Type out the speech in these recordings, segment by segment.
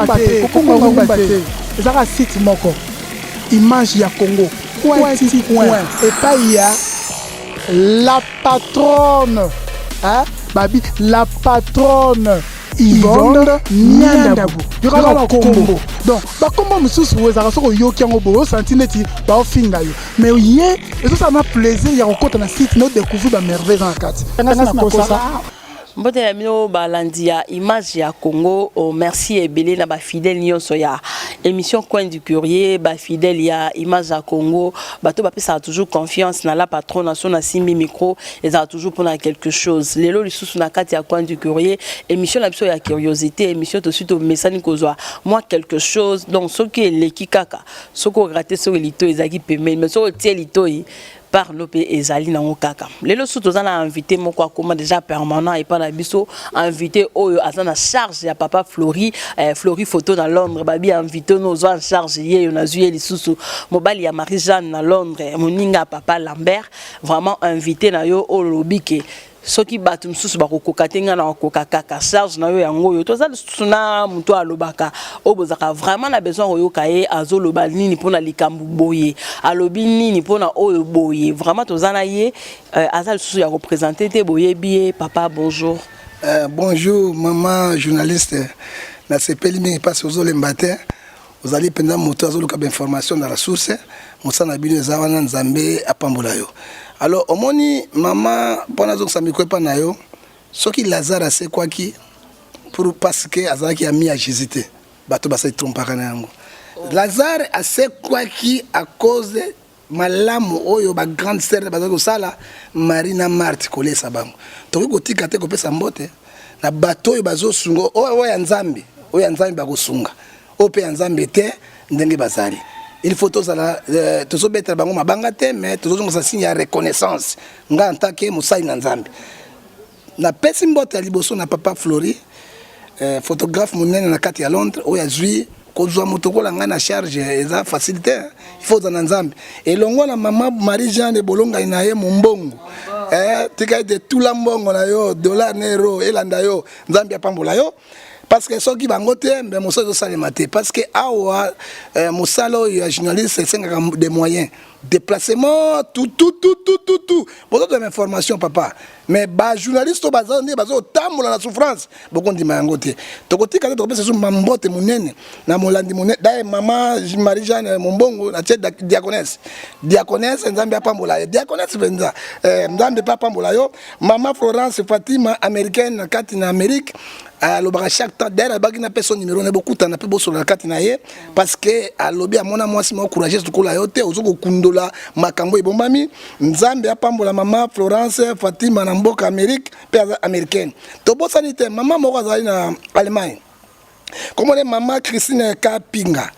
Kobunga te, kobunga rumba te. Ezaka site moko. Image ya Congo. Coin ti coin. Epai ya la patronne. Hein? Babi, la patronne. Yvonne Nyandabu. Yoka ba kombo. Donc, ba kombo mosusu ezalaka soki oyoki yango boye osanti neti baofinga yo. Mais ye ezosala na plaisir ya kokota na site na odécouvrir ba merveille eza na kati. Ngasi nakosa. Mbote na bino balandi ya Image ya Congo. Oh, merci ebele na bafidèle nyonso ya émission Coin du Courrier, bafidèle ya Image ya Congo, bato bapesaka toujours confiance na la patronne so na simbi micro, ezalaka toujours mpona quelque chose. Lelo lisusu na kati ya Coin du Courrier, émission na biso ya curiosité, émission tosi tomesani kozwa mwa quelque chose. Donc soki eleki kaka, soki orater, soki litoi ezalaki pembeni, mais soki otie litoi parlo mpe ezali nango kaka. Lelo su toza na invité moko akoma déjà permanent epai na biso, invité oyo aza na charge ya papa Flori, Flori Photo na Londres. Babi invité ono ozwa en charge ye yo, nazwi ye lisusu, mobali ya Marie Jeanne na Londres, moninga ya papa Lambert. Vraiment invité na yo oyo olobi ke soki bato mosusu bakokoka te, ngai na bakoka kaka, charge na yo yango oyo. Toza lisusu na moto alobaka oyo bozalaka vraiment na besoin koyoka ye azoloba nini mpona likambo boye, alobi nini mpona oyo boye. Vraiment toza na ye, aza lisusu ya koprésenter te, boyebi ye. Papa, bonjour. Bonjour mama journaliste, nasepeli mingi mpasi ozolemba te, ozali mpenza moto azoluka bainformation na la source. Mosala na bino eza wana, Nzambe apambola yo. Alors omoni mama, mpona azongisa micro epa na yo, soki Lazare asekwaki pour parce que azalaki ami ya Jésus te, bato basali trompaka na yango. Lazare asekwaki à cause malamu oyo bagrande sœur bazali kosala, Marie na Marthe, kolesa bango. Tokoki kotika te kopesa mbote na bato oyo bazosunga, oyo ya Nzambe, oyo ya Nzambe bakosunga, oyo mpe ya Nzambe te ndenge bazali. Il faut tozala tozobetela bango mabanga te, mais tozozongisa signe ya reconnaissance. Nga en tant que mosali na Nzambe, napesi mbote ya liboso na papa Flori, photographe monene na kati ya Londres, oyo azwi kozwa moto kola ngai na charge. Eza facile te, il faut ozala na Nzambe elongo na mama Marie Jeanne bolongai na ye mombongo. Tika ete tula mbongo na yo, dollar na euro elanda yo. Nzambe apambola yo, parce que soki bango te, mbe mosala ezosalema te, parce que awa mosala oyo ya journaliste esengaka des moyens, déplacement, tout tout tout tout tout tout. Bozozwa information papa, mais bajournaliste oyo baza nde bazotambola na souffrance, bokondima yango te. Tokotika te, tokopesa so mambote monene na molandi monene daye mama Marie Jeanne Mombongo, natie diaconesse. Diaconesse, Nzambe apambola ye. Diaconesse mpenza, Nzambe mpe apambola yo. Mama Florence Fatima, américaine na kati na Amérique, alobaka chaque temps. D'ailleurs alobaki napesa numéro na ye, bokutana mpe bosolola na kati na ye, parce que alobi amona mwasi moko courageuse lokola yo te, ozo kokundola makambo ebombami. Nzambe apambola mama Florence Fatima na mboka Amérique, mpe aza américaine. Tobosani te mama moko azali na Allemagne, komona mama Christine Kapinga,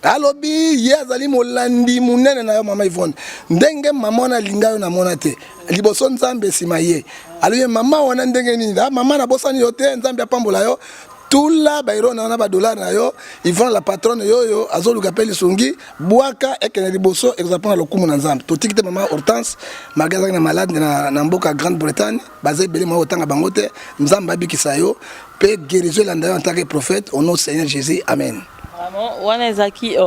alobi ye azali molandi monene na yo mama Yvonne. Ndenge mama wana alinga yo, namona te liboso Nzambe, nsima ye. Alobi mama wana ndenge nini? Ah, mama, nabosani yo te, Nzambe apambola yo. Tula baeuro na yo na badollar na yo. Yvonne la patronne yo oyo azoluka mpe lisungi, bwaka ekende liboso, ekozala mpona lokumu na Nzambe. Totiki te mama Hortense, malgré azalaki na malade na mboka Grande Bretagne. Baza ebele mwa kotanga bango te. Nzambe abikisa yo mpe guérison elanda yo en tant que prophète, au nom Seigneur Jésus, amen. Vraiment wana ezalaki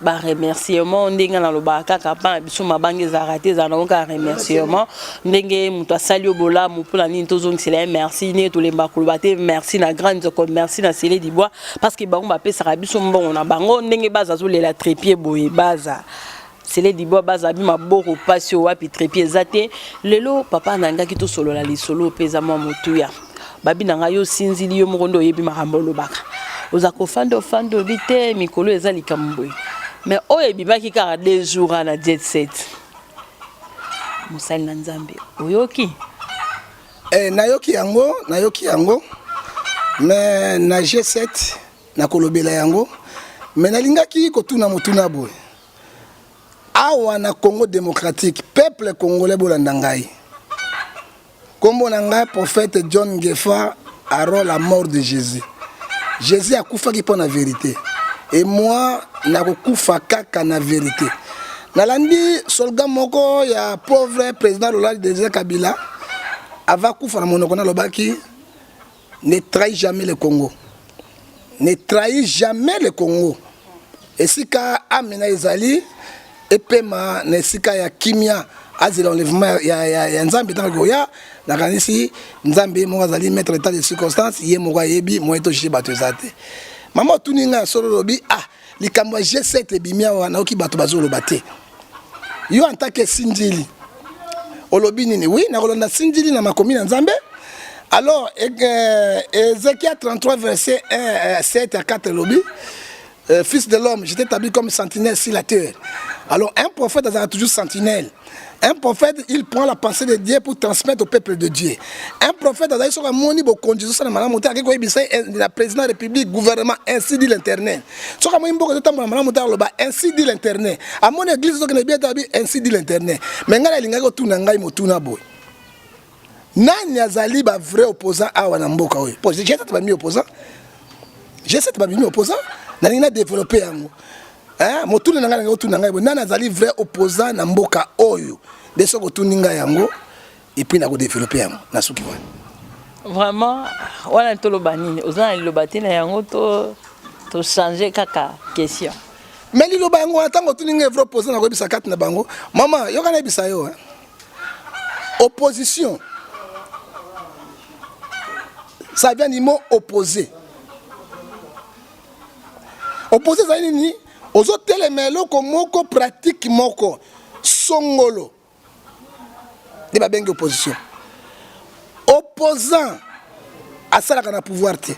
baremerciement. Ndenge nalobaka kaka, mpa na biso mabanga ezalaka te, ezala nango kaka remerciement. Ndenge moto asali yo bolamu, mpona nini tozongisela ye merci? Ndenge tolembaka koloba te, merci na Grande Nzoko, merci na Sele Dibwa, parce que bango bapesaka biso mbongo na bango. Ndenge baza azolela trépied boye, baza Sele Dibwa, baza bi maboko pasi oyo wapi trépied eza te. Lelo papa nangaki tosolola lisolo mpe eza mwa motuya. Babi na ngai, yo osinzili yo moko nde oyebi makambo olobaka, oza kofanda ofanda, oyebi te mikolo eza likambo boye. Mais oyo ebimaki kaka 2 jours na Jet Set, mosali na Nzambe, oyoki? Nayoki yango, nayoki yango, mais na G7 nakolobela yango. Mais nalingaki kotuna motuna boye: awa na Congo démocratique, peuple congolais, bolanda ngai, nkombo na ngai prophète John Ngefa Aro. La mort de Jésus, Jésus akufaki mpo na vérité, et moi nakokufa kaka na vérité. Nalandi slogan moko ya pauvre président Laurent Désiré Kabila ava kufa, na monoko nalobaki: "Ne trahis jamais le Congo." Ne trahit jamais le Congo. Esika amena ezali epema na esika ya kimia azela enlèvement ya, ya, ya Nzambe ntango ekoya. Nakanisi Nzambe ye moko azali maître d'état de circonstance, ye moko ayebi moyen to juge bato eza te. Mama otuni ngai ya solo, olobi ah likambo ya G7 ebimi awa, nayoki bato bazoloba te. Yo en tant que Sindili olobi nini? Oui, nakolanda Sindili na makomi na Nzambe. Alors Ézéchiel 33 verset 1 7 à 4 elobi fils de l'homme, je t'ai établi comme sentinelle sur la terre. Alors un prophète azalaka toujours sentinelle. Un prophète, il prend la pensée de Dieu pour transmettre au peuple de Dieu. Un prophète azali soki amoni bokonzi ezosala malamu te, akei koyebisa la président de la République, gouvernement, ainsi dit l'Éternel. Soki amoni mboka ezotambola malamu te, aloba ainsi dit l'Éternel. Amoni église ezokende bien te, abi ainsi dit l'Éternel. Mais ngai nalingaki kotuna ngai motuna boye: nani azali ba vrai opposant awa na mboka oyo? Po G7 bami opposant, G7 babimi opposant, nalingi na développe yango. Motuna na ngai, nalingi otuna ngai boye: nani azali vrai opposant na mboka oyo? Nde soki otuni ngai yango et puis nakodéveloppe yango na suki wana. Vraiment wana toloba nini? Oza na liloba te na yango to tochange kaka question? Mais liloba yango wana, ntango otuni ngai vrai opposant, nakoyebisa kati na bango. Mama, yoka, nayebisa yo, hein? Opposition, ça vient du mot opposé. Opposé ezali nini? Ozotelema eloko moko, pratique moko songolo nde babengi opposition. Opposant asalaka na pouvoir te.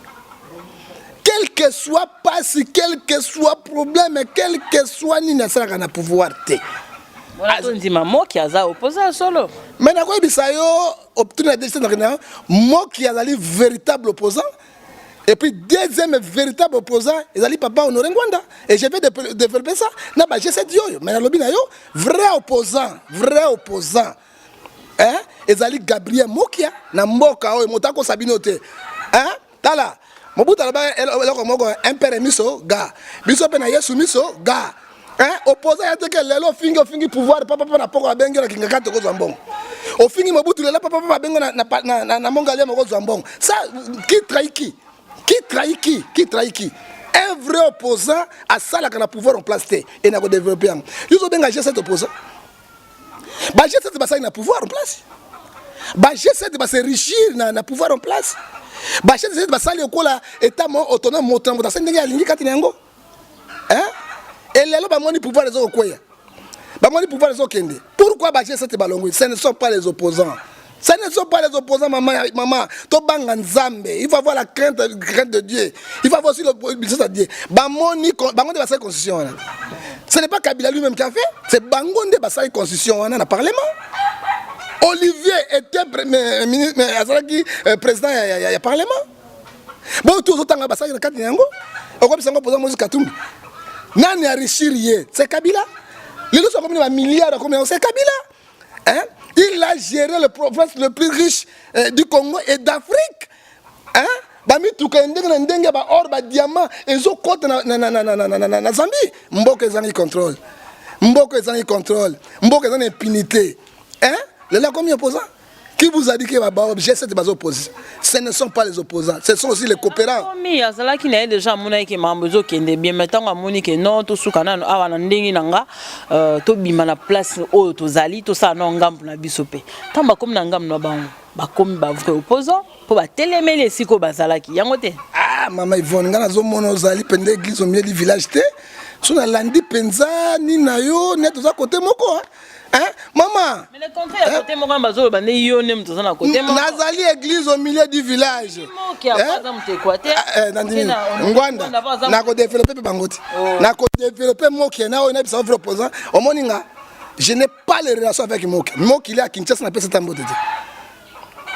Quel que soit pasi, quel que soit problème, quel que soit nini, asalaka na pouvoir te. Wana tondima Moki aza opposant solo? Mais nakoyebisa yo, obtuna na Moki azali véritable opposant. Et puis deuxième véritable opposant ezali papa Honoré Ngwanda, et je vais développer ça na ba G7 oyo. Mais nalobi na yo, vrai opposant, vrai opposant, hein, ezali Gabriel Mokia na mboka oyo. Moto akosa bino te, hein? Tala, Mobutu aloba eloko moko: un père miso ga biso mpe na Yesu miso ga, hein? Opposant ya teke lelo ofingi, ofingi pouvoir papa na poko abengi na Kingaka tokozwa mbongo. Ofingi Mobutu lelo papa babengi na Mongaliema okozwa mbongo. Ça, qui trahit qui? Qui trahit qui? Qui trahit qui? Un vrai opposant asalaka na pouvoir en place te. E na kodéveloppe yango, yo ozobenga G7 opposant. Ba G7 basali na pouvoir en place, ba G7 bas'enrichir na pouvoir en place, ba G7 basali lokola état mo autonome, moto na moto asali ndenge alingi kati na yango, hein? Elelo bamoni pouvoir ezokokweya, bamoni pouvoir ezokende. Pourquoi ba G7 balongwi? Ce ne sont pas les opposants, ce ne sont pas les opposants. Maman, maman, tobanga Nzambe. Il faut avoir la crainte de Dieu, il faut avoir aussi l'obéissance à Dieu. Bamoni bango nde basali constitution wana. Ce n'est pas Kabila lui-même qui a fait, c'est bango nde basali constitution wana na parlement. Olivier était ministre, azalaki président ya parlement. Bo tu ozotanga basali na kati na yango, okobisa yango opposant. Moïse Katumbi, nani enrichir ye? C'est Kabila. Lelo so akomi na bamilliard, akomi yango, c'est Kabila, hein? Il a géré le province le plus riche du Congo et d'Afrique, hein? Bamituka ya ndenge na ndenge, baor, badiamant ezokɔta na Zambie. Mboka ezangi contrôle, mboka ezangi contrôle, mboka eza na impunité, hein? Lelo akomi opposant. Qui vous a dit que ba G7 baza opposition? Ce ne sont pas les opposants, ce sont aussi les coopérants. Mi azalaki na ye déjà, amonaki ke makambo ezokende bien, mais ntango amoni ke non, tosuka nano awa na ndenge na nga, tobima na place oyo tozali, tosala nao ngambu na biso. Mpe ntango bakomi na ngambu na bango, bakomi bavrai opposant mpo batelemeli esika oyo bazalaki yango te. Ah, mama Yvonne, ngai nazomona ozali mpenza église au milieu du village te. So nalandi mpenza nini na yo neti oza kote moko, hein? Mama. Mais le contraire ya kote moko, bazoloba nde yo nde moto oza na kote moko. Nazali église au milieu du village. Moki aza moto Équateur. Nandimi Ngwanda, nakodéveloppe mpe bango te. Nakodéveloppe Moki na oyo nayebisa vrai opposant. Omoni nga, je n'ai pas les relations avec Moki. Moki ile ya Kinshasa, napesa ta mbote te.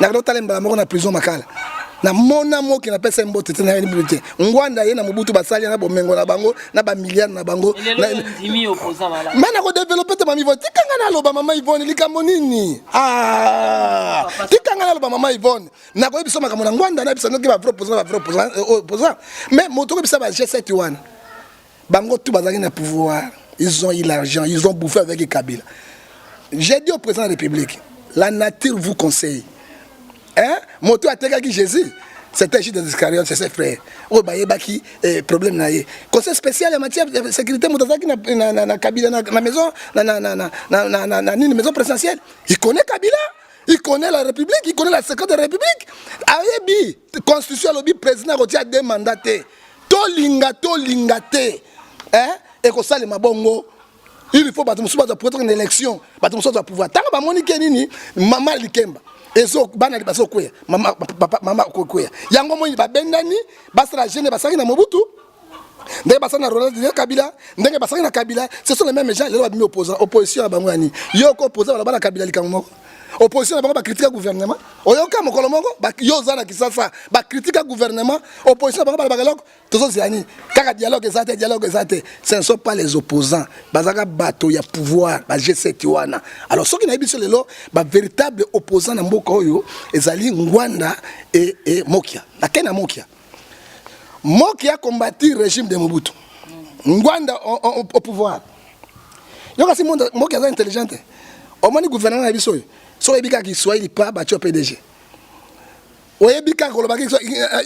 Nakende otala mbala moko na prison Makala, namona Moki, napesa ye mbote te, nayebi te. Ngwanda ye na Mobutu basali na bomengo na bango na bamilliard na bango. Mais nakodéveloppe te. Mama Ivone, tikanga naloba. Mama Ivone, likambo nini? Ah, tikanga naloba. Mama Ivone, nakoyebi biso makambo na Ngwanda, nayebisa noki bavrai opposant, bavrai opposant. Mais moto okoyebisa ba G7 wana, bango tout bazalaki na pouvoir, ils ont eu l'argent, ils ont bouffé avec Kabila. J'ai dit au président de la République, la nature vous conseille, hein? Moto atekaki Jésus. C'était Judas Iscariote, c'est ses frères. Oyo bayebaki eh, problème na ye. Conseil spécial ya matière ya sécurité moto azalaki na, na, na, na Kabila na, na maison na, na, na, na, na, na, na, na nini maison présidentielle. Il connaît Kabila. Il connaît la République, il connaît la sécurité de la République. Ayebi constitution alobi président akotia deux mandats te. Tolinga tolinga te. Hein? Ekosalema bongo. Il faut bato mosusu bazwa pouvoir na élection, bato mosusu bazwa pouvoir. Tango bamoni ke nini mama Likemba ezo bana bazokweya mama papa mama kokweya yango moi babendani basala jeune basalaki na Mobutu ndenge basali na Ronald Désiré Kabila ndenge basalaki na Kabila ce sont les mêmes gens lelo babimi opposant opposition ya bango ya nini yo ko opposant baloba na Kabila likambo moko opposition na bango bakritika gouvernement oyoka mokolo moko yo oza na Kisasa bakritika gouvernement opposition na bango balobaka eloko tozozela nini kaka dialogue eza te dialogue eza te ce ne sont pas les opposants bazalaka bato ya pouvoir ba G7 wana alors soki nayebi biso lelo ba véritable opposant na mboka oyo ezali Ngwanda e, e Mokia nakei na Mokia Mokia combattu régime de Mobutu Ngwanda au, au, au pouvoir yo kasi Mokia aza intelligent te omoni gouvernement na biso oyo soki oyebi kaka kiswahili pa batio PDG oyebi kaka koloba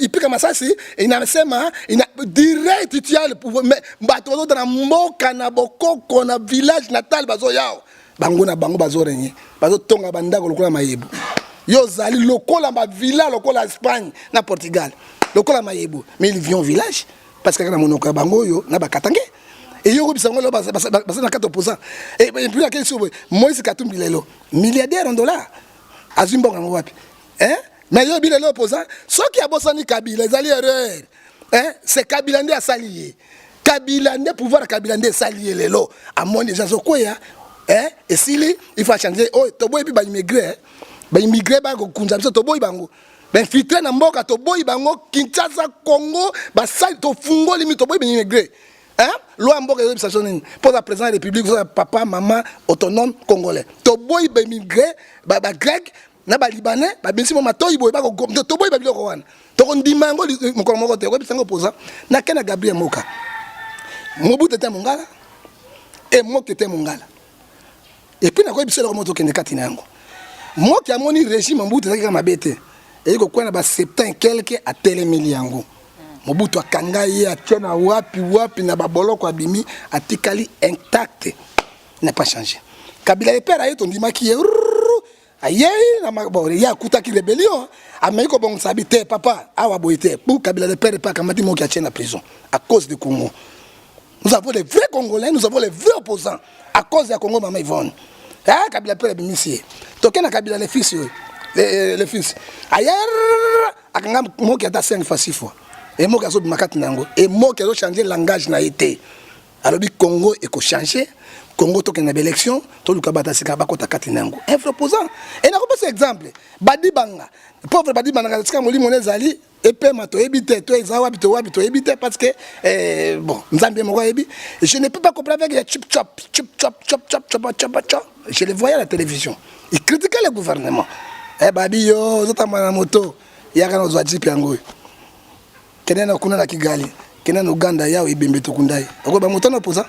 ipika masasi inasema ina, direct tu as le pouvoir mais bato bazota na mboka na bokoko na village natal bazoya bango na bango bazorenye bazotonga bandako lokola mayebo yo ozali lokola bavilla lokola Espagne na Portugal lokola mayebo mais ils vivent au village parce que kaka na monoko ya bango oyo na bakatange eyo okobisa yango lelo baza na kati opposant et puis akei so boye Moïse Katumbi lelo milliardaire en dollar azwi mbongo yango wapi hein mais yo bilelo opposant soki abosani Kabila ezali erreur hein c'est Kabila nde asali ye Kabila nde pouvoir Kabila nde esali ye lelo amoni deja azokweya hein esili il faut changer oyo toboyi mpe baimmigré baimmigré bakokunza biso toboyi bango bainfiltré na mboka toboyi bango Kinshasa Congo basali tofungoli mi toboyi baimmigré hein loi mboka ezobisa biso nini mpo oza président ya république oza papa mama autonome congolais toboyi baimmigré bagrec na balibanais babimisi mo matoi boye toboyi babiloko wana tokondima yango mokolo moko te okoyebisa yango opposant nake na Gabriel Moka Mobutu ete mongala e Moki ete mongala et puis nakoyebisa eloko moko tokende kati na yango Moki amoni régime Mobutu ezalaki kaka mabe te eyi kokwea na ba septan quelque atelemeli yango Mobutu akanga ye atie na wapi wapi na baboloko abimi atikali intact n'a pas changé Kabila epere aye tondimaki ye ayei na bon ye akutaki rébellion ameki kobongisa bi te papa awa boye te pour Kabila le père epe akamati Moki atie na prison à cause de Congo. Nous avons les vrais Congolais, nous avons les vrais opposants à cause ya Congo mama Yvonne. Ah Kabila père abimisi ye toke na Kabila le fils oyo le fils aye akanga Moki ata 5 fois 6 fois e Moki azobima kati na yango e Moki azochange langage na ye te alobi Congo ekochange Congo tokende na baélection toluka bato ya sika bakota kati na yango un vrai opposant e nakopesa exemple Badibanga pauvre Badibanga sika molimo na ezali epema toyebi te to eza wapi to wapi toyebi te parce que eh, bon nzambe moko ayebi je ne peux pas comprendre avec les chip chop chip chop chop chop chop chop chop je le voyais à la télévision il critiquait le gouvernement eh babi yo ozotambola na moto yaka na ozwa jeep yango oyo kende na kuna na Kigali kende na Uganda yawo ebembe tokunda ye okoyeba moto na opposant.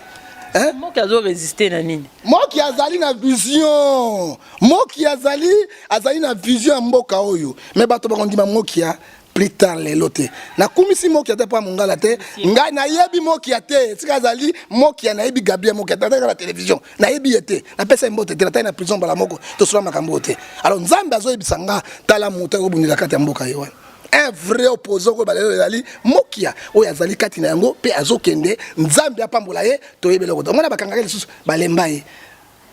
Moki azoresiste na nini? Moki azali na vision Moki azali azali na vision ya mboka oyo me bato bakondima Moki ya plus tard lelo te nakumisi Moki te mpo ya mongala te ngai nayebi Moki ya te esika azali Moki ya nayebi Gabriel Moki ya na télévision nayebi ye te napesa ye mbote te natali na prison mbala moko tosola makambo oyo te alors Nzambe azoyebisa nga tala moto akobundela kati ya mboka ye wana un vrai opposant oyo balelo ezali Mokia oyo azali kati na yango mpe azokende Nzambe apambola ye toyebi eloko te omona bakangaka lisusu balemba ye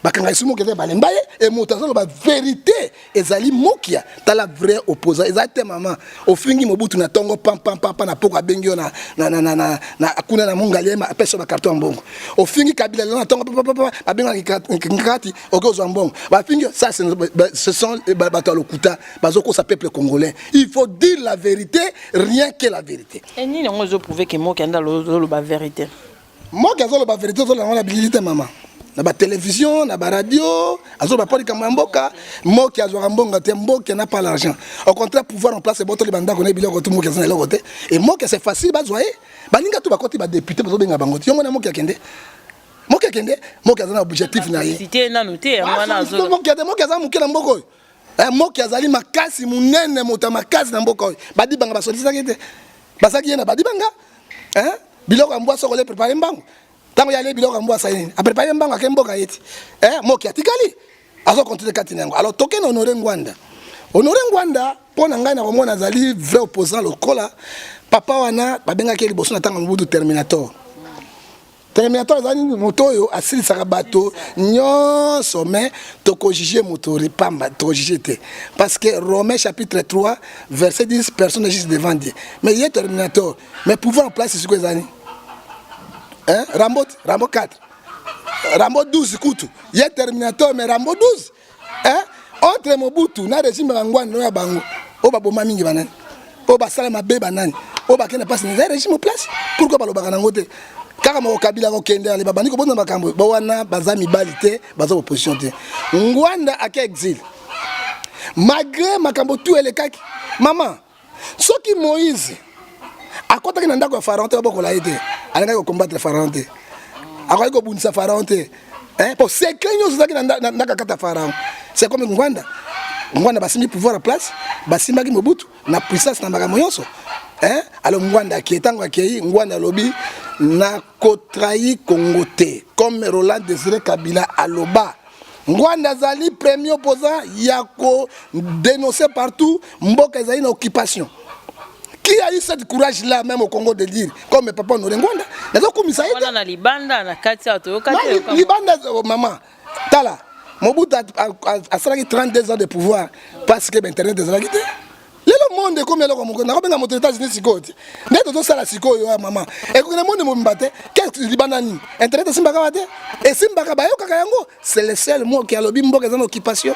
bakanga lisusu Mokia te balemba ye e moto azoloba vérité ezali Mokia tala vrai opposant eza te mama ofingi Mobutu na ntongo pampampampa na poko abengi yo na, na, na, na, na, na kuna na mongali apesa yo bacarton ya mbongo ofingi Kabila lelo na ntongo papapapa babengaki kati oke ozwa mbongo bafingi ça ce sont bato ya lokuta bazokosa peuple congolais. Il faut dire la vérité, rien que la vérité. E nini yango ezoprouve ke Moki anda azoloba vérité? Moki azoloba vérité ozoloba yango na bilili te mama na batélévision na baradio azoloba mpo likambo ya mboka Moki azwaka mbongo te Moki n'a pas l'argent au contraire pouvoir en place ebotoli bandako na biloko tu Moki aza na eloko te e Moki c'est facile bazwa ye baninga tu bakoti badéputé bazobenga bango te yongo na Moki akende Moki akende Moki aza na objectif na ye nanu te yango wana Moki aza moke na mboka oyo. Eh, moki azali makasi monene, moto ya makasi na mboka oyo. Badibanga basolisaki te, basalaki ye na badibanga. Eh, biloko ya mbwa soko le prépare mbango. Ntango ya le biloko ya mbwa asali nini? Aprépare mbango ake mboka ye ti. Eh, moki atikali azo continuer kati na yango. Alors tokende Honore Ngwanda. Honore Ngwanda mpo na ngai nakomona azali vrai opposant lokola papa wana babengaki ye liboso na ntango ya Mobutu Terminator. Terminator azali moto oyo asilisaka bato nyonso, mais tokojuge moto pamba, tokojuge te, parce que Romains chapitre 3 verset 10, personne n'est juste devant Dieu. Mais ye Terminator, mais pouvoir en place sikoyo ezali, hein? Rambo, Rambo 4, Rambo 12 kutu ye Terminator, mais Rambo 12, hein? Entre Mobutu na régime ya Ngwanda ya bango oyo baboma mingi banani, oyo basala mabe banani, oyo bakende mpasi na régime place, pourquoi balobaka nango te? Kaka moko Kabila kokende ale babandi kobonza makambo bo wana, baza mibali te, baza opposition te. Ngwanda ake exil malgré makambo tu elekaki. Mama, soki Moïse akɔtaki na ndako ya Pharaon te, babokola ye te, alingaki kocombattre Pharaon te, akoki kobundisa Pharaon te po secret nyonso ezalaki na ndako ya kati ya Pharaon. C'est comme Ngwanda. Ngwanda basimbi pouvoir ya place, basimbaki Mobutu na puissance na makambo nyonso. Alors Ngwanda akei, ntango akei, Ngwanda alobi nakotrahir Congo te, comme Roland Désiré Kabila aloba. Ngwanda azali premier opposant ya kodénoncer partout mboka ezali na occupation. Qui a eu cette courage là même au Congo de dire comme papa Honoré Ngwanda? Nazokumisa ye te. Wana na libanda, na kati awa toyoka te. Libanda, oh, mama, tala Mobutu asalaki 32 ans de pouvoir parce que bainternet ezalaki te. Lelo monde ekomi eloko moko, nakobenga moto États-Unis sikoyo te, nde tozosala sikoyo ya mama ekokende monde mobimba te. Libanda nini? Internet esimbaka wa te, esimbaka, bayokaka yango. C'est le seul mot qui alobi mboka eza na occupation,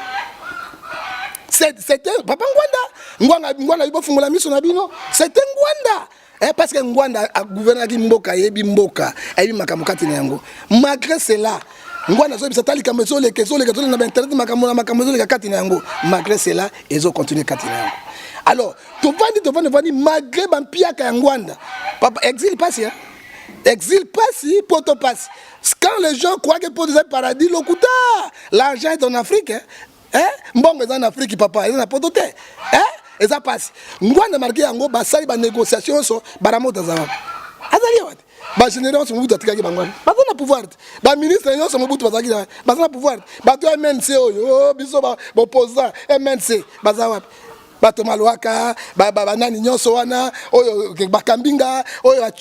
c'était papa Ngwanda. Ngwanda, Ngwanda, bofungola miso na bino, c'était Ngwanda. Eh, parce que Ngwanda agouvernaki mboka, ayebi mboka, ayebi makambo kati na yango. Malgré cela, Ngwanda azoyebisa ta likambo ezoleka, ezoleka, ezoleka na bainternet, makambo na makambo ezoleka kati na yango. Malgré cela, ezocontinue kati na yango. Alors tovandi, tovandi, tovandi malgré bampiaka ya Ngwanda. Papa, exil pasi, hein? Exil pasi, poto pasi. Quand les gens croient que poto eza paradis, lokuta. L'argent est en Afrique, hein? Hein? Mbongo eza na Afrique, papa, eza na poto te, hein? Eza pasi. Ngwanda marke yango, basali banégociation nyonso. Baramoto aza wapi? Azali awa te. Bagénéraux nyonso Mobutu atikaki bango wana baza na pouvoir te. Baministre nyonso Mobutu bazalaki baza na pouvoir te. Bato ya MNC oyo, biso baopposant MNC, baza wapi? Bato Malwaka, banani nyonso wana oyo bakambinga oyo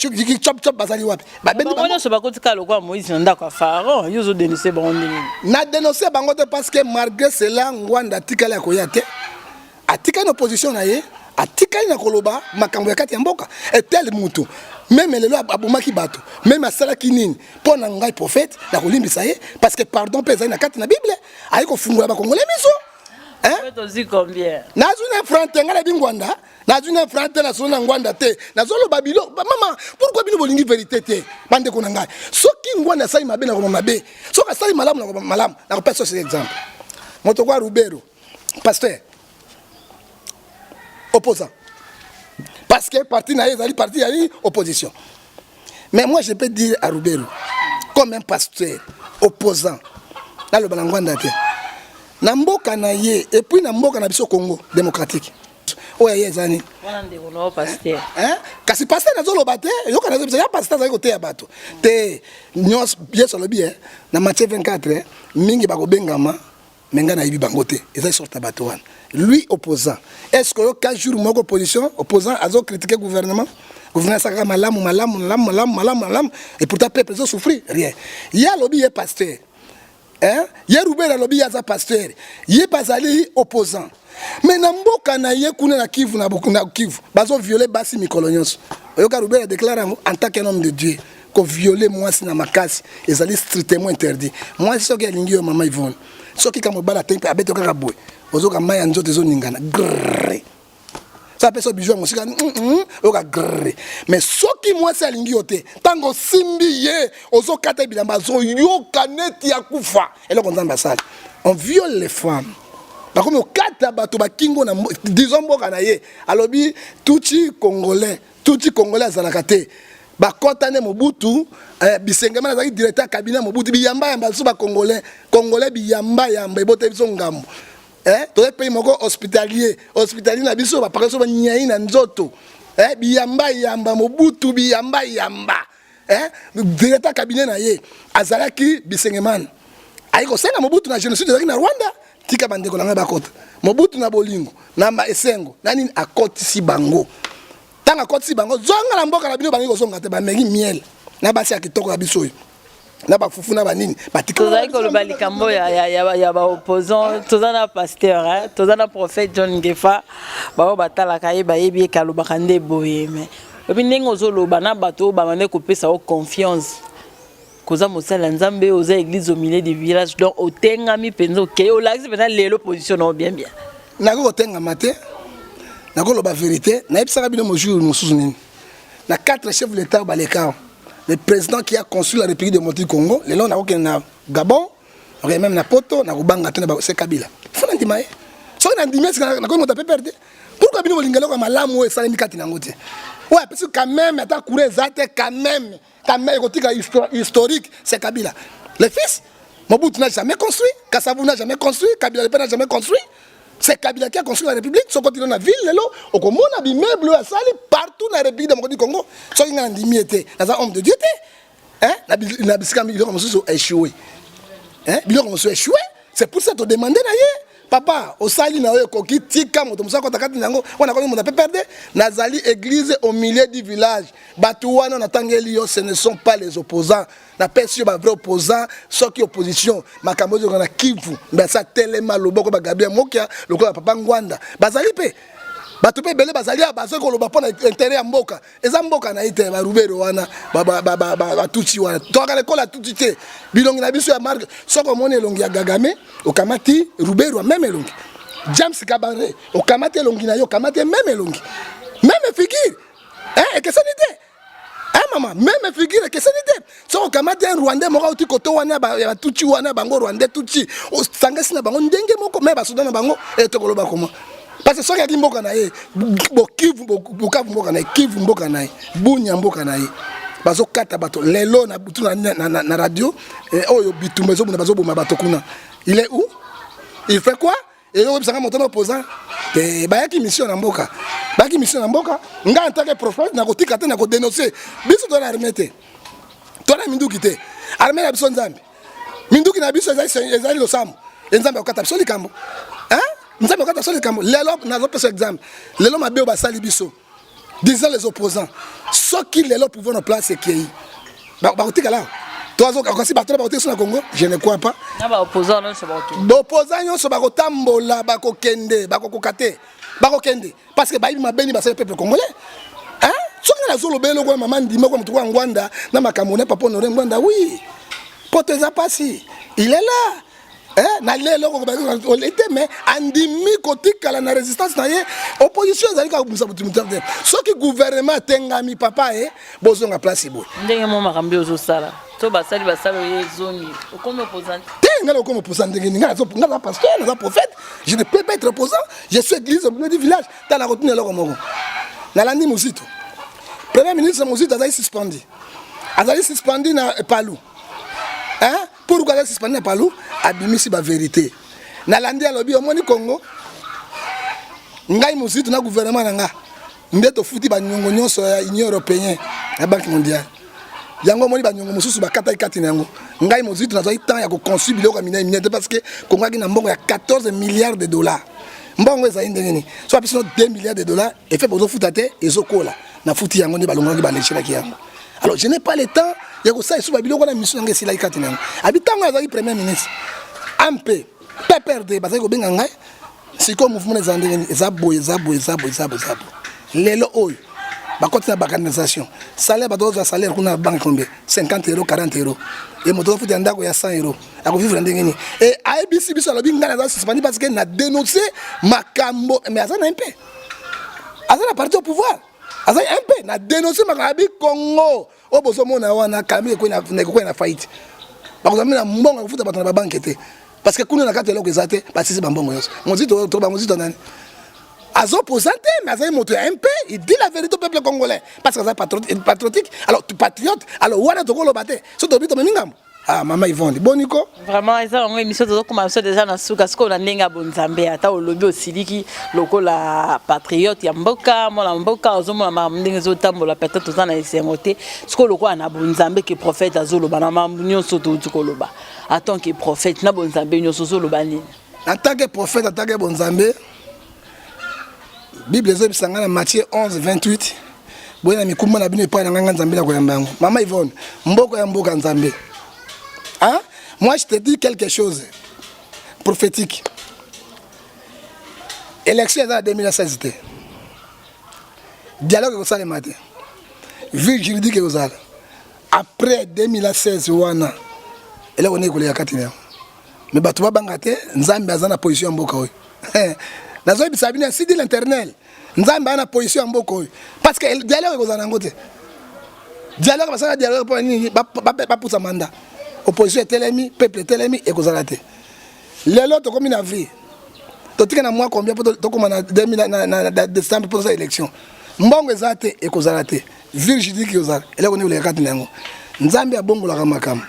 chop chop, bazali wapi? Babendi bango nyonso, bakotika lokola Moïse na ndako ya Pharaon. Yo ozodénonce bango ndenge? Na dénonce bango te, parce que malgré cela Ngwanda atikali akoya te, atikali na opposition na ye, atikali na koloba makambo ya kati ya mboka. Etel mutu même lelo abomaki bato, même asalaki nini, mpo na ngai prophète nakolimbisa ye, parce que pardon mpe ezali na kati na Bible. Ayi kofungola bakongole miso. Tozwi combien? Nazwi na franc te. Ngai nayebi Ngwanda, nazwi na franc te, nasolo na Ngwanda te. Nazoloba bilo. Mama, pourquoi bino bolingi vérité te? Bandeko na ngai, soki Ngwanda asali mabe, nakoma mabe; soki asali malamu, nakoma malamu. Nakopesa sosi exemple, moto kwa Rubero, pasteur opposant, parce que parti na ye ezali parti ya opposition. Mais moi, je peux dire à Rubero comme un pasteur opposant, naloba na Ngwanda te na mboka na ye, et puis na mboka na biso Congo démocratique oyo ye eza nini? Kasi pasteur nazoloba te, yoka, nazobisa ya pasteur azali koteya bato te nyonso. Yesu alobi na Matthieu 24, mingi bakobengama, mais ngai nayebi bango te. Ezali sorte ya bato wana. Lui opposant, est ce que oyoka jour moko opposition, opposant azocritiquer gouvernement? Gouvernement asalaka malamu, malamu, malamu, malamu, malamu, malamu, et pourtant peuple ezosouffrir, rien. Ye alobi ye pasteur, hein? Ye Ruben alobi ye aza pasteur, ye mpe azali opposant, mais na mboka na ye kuna na Kivu, na Kivu bazoviole basi mikolo nyonso. Oyoka Ruben adéclare yango en tant qu'un homme de Dieu? Koviole mwasi na makasi ezali strictement interdit. Mwasi soki alingi yo, mama Ivone, soki ka mobali atei mpe abeti kaka boye, ozoka mai ya nzoto ezoningana grrr. So apesa bijou ya mosika, oyoka grrr. Mais soki mwasi alingi yo te, ntango osimbi ye, ozokata bilamba, azoyoka neti ya kufa. Eloko Nzambe asali, on viole les femmes, bakomi okata bato bakingo na disons mboka na ye. Alobi tutsi congolais, tutsi congolais azalaka te. Bakɔta nde Mobutu, Bisengema azalaki directeur ya cabinet ya Mobutu. Biyamba yamba biso bacongolais, congolais biyamba yamba, ebota biso ngambo. Eh, toza pays moko hospitalier. Hospitalier na biso bapaka biso banyai na nzoto. Eh, biyamba yamba Mobutu biyamba yamba. Eh, directeur cabinet na ye azalaki Bisengemana. Ayi kosenga Mobutu na génocide ezalaki na Rwanda. Tika bandeko na ngai bakota. Mobutu na bolingo, na esengo, na nini akotisi bango. Ntango akotisi bango, zonga na mboka na bino, bangi kozonga te, bameki miel na basi ya kitoko ya biso oyo na bafufu na banini. Tozali koloba likambo ya baopposant. Toza na pasteur, toza na prophète John Ngefa. Bao batalaka ye, bayebi eke alobaka nde boye. Mais oyebi ndenge ozoloba na bato oyo bamande kopesa yo confiance, koza mosali ya Nzambe, oza église au milieu du village, donc otengami mpenza, okei, olakisi mpenza lelo position na yo bien bien. Nakoki kotengama te, nakoloba vérité. Nayebisaka bino mojour mosusu nini, na quatre chefs de l'État baleka, le président qui a construit la République démocratique du Congo. Lelo nakokende na Gabon, nakokende même na Poto, nakobanga te. C'est Kabila. Fo nandima ye. Soki nandimi, esika nakoki moto ape perte. Pourquoi bino bolinga eloko ya malamu oyo esalemi kati na yango te, oyo apesi quand même ata courant eza te, quand même, quand même ekotika historique? C'est Kabila le fils. Mobutu n'a jamais construit, Kasavubu n'a jamais construit, Kabila le père n'a jamais construit. C'est Kabila qui a construit la République. Soki otino na ville lelo, okomona bimeuble oyo asali partout na République démocratique du Congo. Soki ngai nandimi ye te, naza homme de Dieu te. Na bisika biloko mosusu échoué, biloko mosusu échoué. C'est pour ça todemande na ye: papa, osali na oyo ekoki, tika moto mosusu akota kati na yango. Wana komi moto ape perde. Nazali église au milieu du village. Bato wana natangeli yo, ce ne sont pas les opposants. Napesi yo bavrai opposant. Soki opposition, makambo ezoka na Kivu, mbe asa telema loboko. Bagabriel Mokia lokola papa Ngwanda bazali mpe bato mpe ebele bazali awa, bazoki koloba mpo na intérêt ya mboka. Eza mboka na ye te. Barubero wana, batutsi wana, tokaka lekola ya tutsi te. Bilongi na biso ya marque, soki omoni elongi ya Kagame, okamati Rubero même elongi, James Kabare okamati elongi na ye, okamati même elongi, même figure, ekeseni te. Mama, même figure ekeseni te. Soki okamati un Rwandais moko auti koto wana ya batutsi wana, bango Rwandais tutsi, osangasi na bango ndenge moko, me basoda na bango tokoloba koma. Parce que soki ayaki mboka na ye, Bokivu, Bukavu mboka na ye, Kivu mboka na ye, Bunya mboka na ye, bazokata bato lelo na butu na radio oyo bitumba ezobunda, bazoboma bato kuna. Il est où? Il fait quoi? Eyokobisanga moto na opposant te. Bayaki mission na mboka, bayaki mission na mboka. Ngai en tant que prophète, nakotika te, nakodénonce. Biso toza na armée te, toza na minduki te. Armée na biso Nzambe, minduki na biso ezali losambo. E Nzambe akokata biso likambo, Nzambe akokata biso likambo. Lelo nazopesa exemple, lelo mabe oyo basali biso, disons les opposants, soki lelo pouvoir na place ekei, bakotikala kasi bato na bakotika so na Congo? Je ne crois pas. Baopposant nyonso bakotambola, bakokende, bakokoka te, bakokende parce que bayebi mabeni basali peuple congolais. Soki nga nazoloba eloko ya mama, ndima kwa moto kwa Ngwanda na makambo na papa Honore Ngwanda. Oui, poto eza pasi, il est là. Na lelo te, mais andimi kotikala na résistance na ye. Opposition ezali kaka kobimisa motu motu te. Soki gouvernement atengami, papa, e bozonga place boye. Ndenge mo makambo ozosala to basali basali oyo ezongi, okomi opposant? Te, ngai nakomi opposant ndenge nini? Ngai naza pasteur, naza prophète, je ne peux pas être opposant. Je suis église au milieu du village. Tala, kotuna eloko moko. Nalandi Mozito, premier ministre Mozito azali suspendu, azali suspendu na Palu, hein? Pourquoi azali suspendu na Palu? Abimisi bavérité. Nalandi alobi: omoni Congo, ngai Mozito na gouvernement na nga nde tofuti baniongo nyonso ya Union européenne, ya Banque mondiale. Yango omoni baniongo mosusu bakataki kati na yango. Ngai Mozito nazwaki temps ya koconstruire biloko ya minene minene te, parce que Congo aki na mbongo ya 14 milliards de dollars. Mbongo ezali ndenge nini? So apesi no 2 milliards de dollars, efe bozofuta te, ezokola. Nafuti yango nde balongolaki, balegelaki yango. Alors je n'ai pas le temps ya kosala esu babiloko na mission yango esilaki kati na yango. Abi ntango azalaki premier ministre, amp PPRD bazalaki kobenga ngai: sikoyo mouvement eza ndenge nini? Eza boye, eza boye, eza boye, eza boye, eza boye. Lelo oyo bakoti na baorganisation, salaire, bato ozwa salaire kuna na banque combien? 50 euro, 40 euro. E moto azofuta ya ndako ya 100 euro, akovivre ndenge nini? E ayebisi biso, alobi: ngai naza suspendu parce que na dénonce makambo. Mais aza na mpe, aza na parti au pouvoir, aza mpe na dénonce makambo. Abi Congo oyo bozomona wana, kami ekokwei na faillite, bakozwa na mbongo ya kofuta bato na babanke te, parce que kuna na kati eloko eza te, basisi bambongo nyonso. Mozito, to bamozito nani azoposa te, mais azali moto ya MP. Il dit la vérité au peuple congolais parce que aza patriotique, alors patriote. Alors wana tokoloba te, so tobi tomemi ngambo. Ah, mama Yvonne, boniko. Vraiment, eza yango émission tozokoma biso déjà na suka. Sikoyo na ndenge ya bonzambe, ata olobi osiliki lokola patriote ya mboka, mwana mboka, ozomona makambo ndenge ezotambola, peut-être oza na esengo te. Sikoyo lokola na bonzambe ke prophète azoloba na makambo nyonso touti koloba, en tant que prophète na bonzambe nyonso, ozoloba nini? En tant que prophète, en tant que bonzambe, Bible ezobisa ngai na Matthieu 11 28: boye na mikumba na bino epai na ngai, ngai Nzambe na koyamba yango. Mama Yvonne, mboka ya mboka Nzambe, hein? Moi, je te dis quelque chose prophétique: élection eza na 2016 te, dialogue ekosalema te, vide juridique ekozala après 2016. Wana eloko nini ekoleka kati na yango? Me bato babanga te, Nzambe aza na position ya mboka oyo. Nazoyebisa bino, ainsi dit l'Éternel, Nzambe aza na position ya mboka oyo, parce que dialogue ekozala nango te. Dialogue, basala dialogue mpo nini? Bapusa mandat, opposition etelemi, peuple etelemi, ekozala te. Lelo tokomi na avril, totika na mois combien mpo tokóma na décembre mpo tosala élection? Mbongo eza te, ekozala te, vide juridique ekozala. Eloko nini koleka kati na yango? Nzambe abongolaka makambo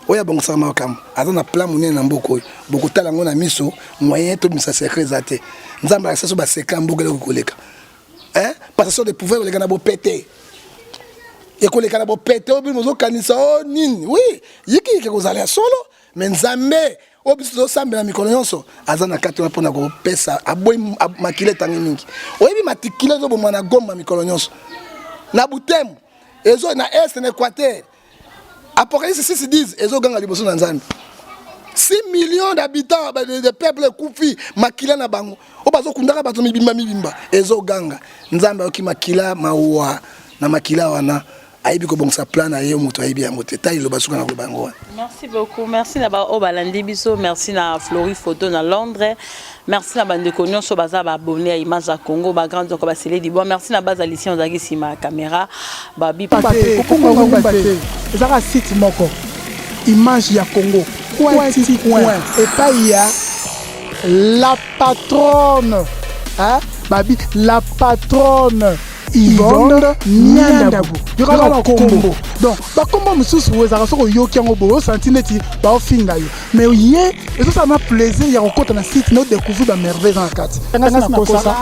oyo, abongisaka makambo, aza na plan monene na mboka oyo. Bokotala yango na miso. Moyen tobimisa secret eza te. Nzambe alakisa so basecret ya mboka. Eloko koleka, passation de pouvoir ekoleka na bopete, ekoleka na bopete. Oyo bino bozokanisa o nini? Oui, yikiyiki ekozala ya solo, me Nzambe oyo biso tozosambela mikolo nyonso aza na kati wana mpona kopesa. Aboyi makila etangi mingi. Oyebi matikila ezoboma na Goma mikolo nyonso, na Butembo, ezo na Est, na Équateur. Apocalypse 6 10 ezoganga liboso na Nzambe. 6 millions d'habitants de peuple ekufi, makila na bango oyo bazokundaka bato mibimba mibimba ezoganga. Nzambe ayoki makila, mawa na makila wana, ayebi kobongisa plan na ye. Moto ayebi yango te. Ta liloba suka na koloba yango wana. Merci beaucoup. Merci na baoyo balandi biso. Merci na Flori Photo na Londres. Merci na bandeko nyonso baza baabonné ya Image ya Congo, bagrand nzoko basele dibwa. Merci na baza Lucien ozalaki nsima ya caméra babi. Kokumba te, ezaka site moko, Image ya Congo, coin ti coin, epai ya la patronne, hein? Babi la patronne Yvonne Nyandabu, yokaka bakombo. Donc bakombo mosusu ezalaka soki oyoki yango boye, osanti neti baofinga yo, mais ye ezosala na plaisir ya kokɔta na site na odécouvrir bamerveille eza na kati. Ngasi na kosa.